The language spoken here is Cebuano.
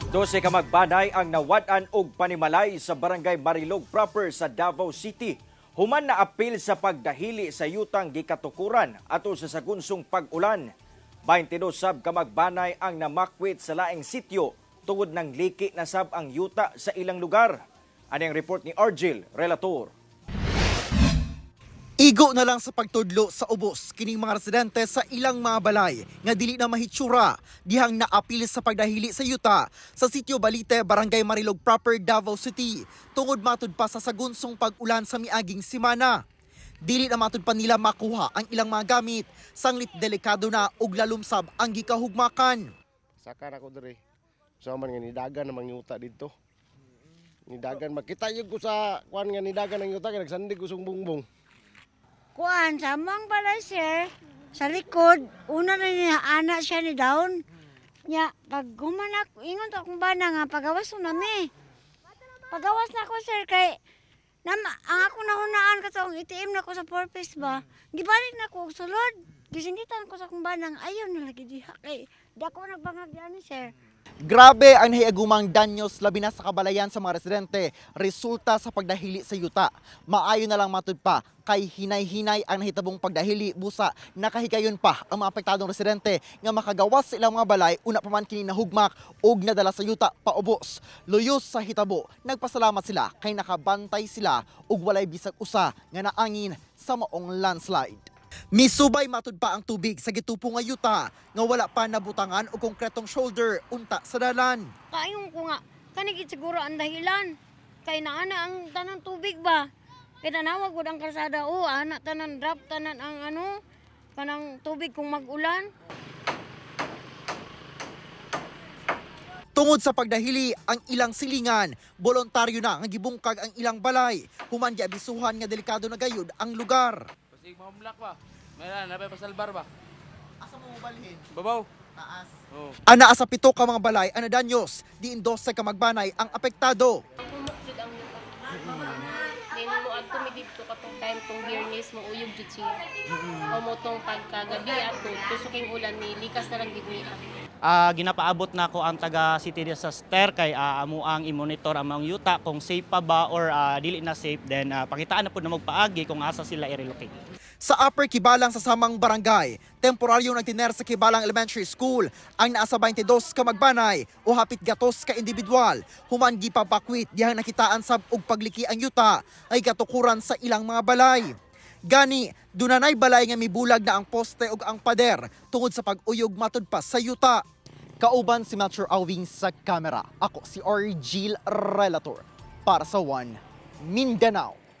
12 ka magbanay ang nawad-an og panimalay sa Barangay Marilog proper sa Davao City. Human na apil sa pagdahili sa yutang gikatukuran atol sa sagunsong pag-ulan. 22 sab ka magbanay ang namakwit sa laing sityo tungod ng liki na sab ang yuta sa ilang lugar. Ani ang report ni Argel Relator. Igo na lang sa pagtudlo sa ubos kining mga residente sa ilang mga balay nga dili na mahitsura dihang naapil sa pagdahili sa yuta sa Sitio Balite, Barangay Marilog proper, Davao City tungod matud pa sa sagunsong pag-ulan sa miaging semana. Dili na matud pa nila makuha ang ilang mga gamit sanglit delikado na og lalumsab ang gikahugmakan. Saka na ko diri. Sa man nga nidagan namang yuta dito. Nidagan makita yun ko sa kuan nga nidagan ang yuta kay nagsandig ko sa bungbong. Kuan, sa amang balay, sir, sa likod, una na niya, ana siya ni down. Nya, pag humanak, ingon to akong bana nga, pagawas na nami. Pagawas na ko, sir, kay, nam, ang ako nahunaan katong ATM na ko sa purpose ba, gibalik na ko og sulod. Gisingitan ko sa akong banang, ayaw na lagi diha kay, di ako nagbangag diyan, sir. Grabe ang nahiagumang danyos labi na sa kabalayan sa mga residente resulta sa pagdahili sa yuta. Maayo na lang matud pa kay hinay-hinay ang nahitabong pagdahili busa nakahigayon pa ang mga apektadong residente nga makagawas sa ilang mga balay una pa man kini nahugmak og nadala sa yuta paubos. Luyos sa hitabo, nagpasalamat sila kay nakabantay sila ug walay bisag usa nga naangin sa maong landslide. Misubay matud pa ang tubig sa gitupo nga yuta nga wala pa nabutangan og konkretong shoulder unta sa dalan. Kaayong ko nga, kanigit siguro ang dahilan. Kay naana ang tanan tubig ba? Kay tanawag gud ang kalsada, oh, ana tanan drop, tanan ang ano, kanang tubig kung mag-ulan. Tungod sa pagdahili ang ilang silingan, voluntaryo na nga gibungkag ang ilang balay. Human giabisuhan nga delikado na gayud ang lugar. Basig mahumlak ba? Mayroon, napay pasalbar ba? Asa mo mobalhin? Babaw. Taas. Oh. Ana sa 7 ka mga balay ana danyos, diin 12 ka magbanay ang apektado. Humok jud ang yuta. Then mo adto mi didto katong time tong Biyernes mo uyog jud siya. O mo tong pagkagabi ato tusuking ulan ni likas na lang gid niya. Ginapaabot na ko ang taga City Disaster kay amo ang i-monitor ang mga yuta kung safe pa ba or dili na safe, then pakitaan na pud na magpaagi kung asa sila i-relocate. Sa Upper Kibalang sa samang barangay, temporaryong nagtiner sa Kibalang Elementary School ang naasa 22 ka magbanay o hapit gatos ka individual. Human gipapakwit dihang nakitaan sab og pagliki ang yuta ay katukuran sa ilang mga balay. Gani, dunanay balay nga mibulag na ang poste ug ang pader tungod sa pag-uyog matud pa sa yuta. Kauban si Melchor Awing sa kamera. Ako si Argel Relator para sa One Mindanao.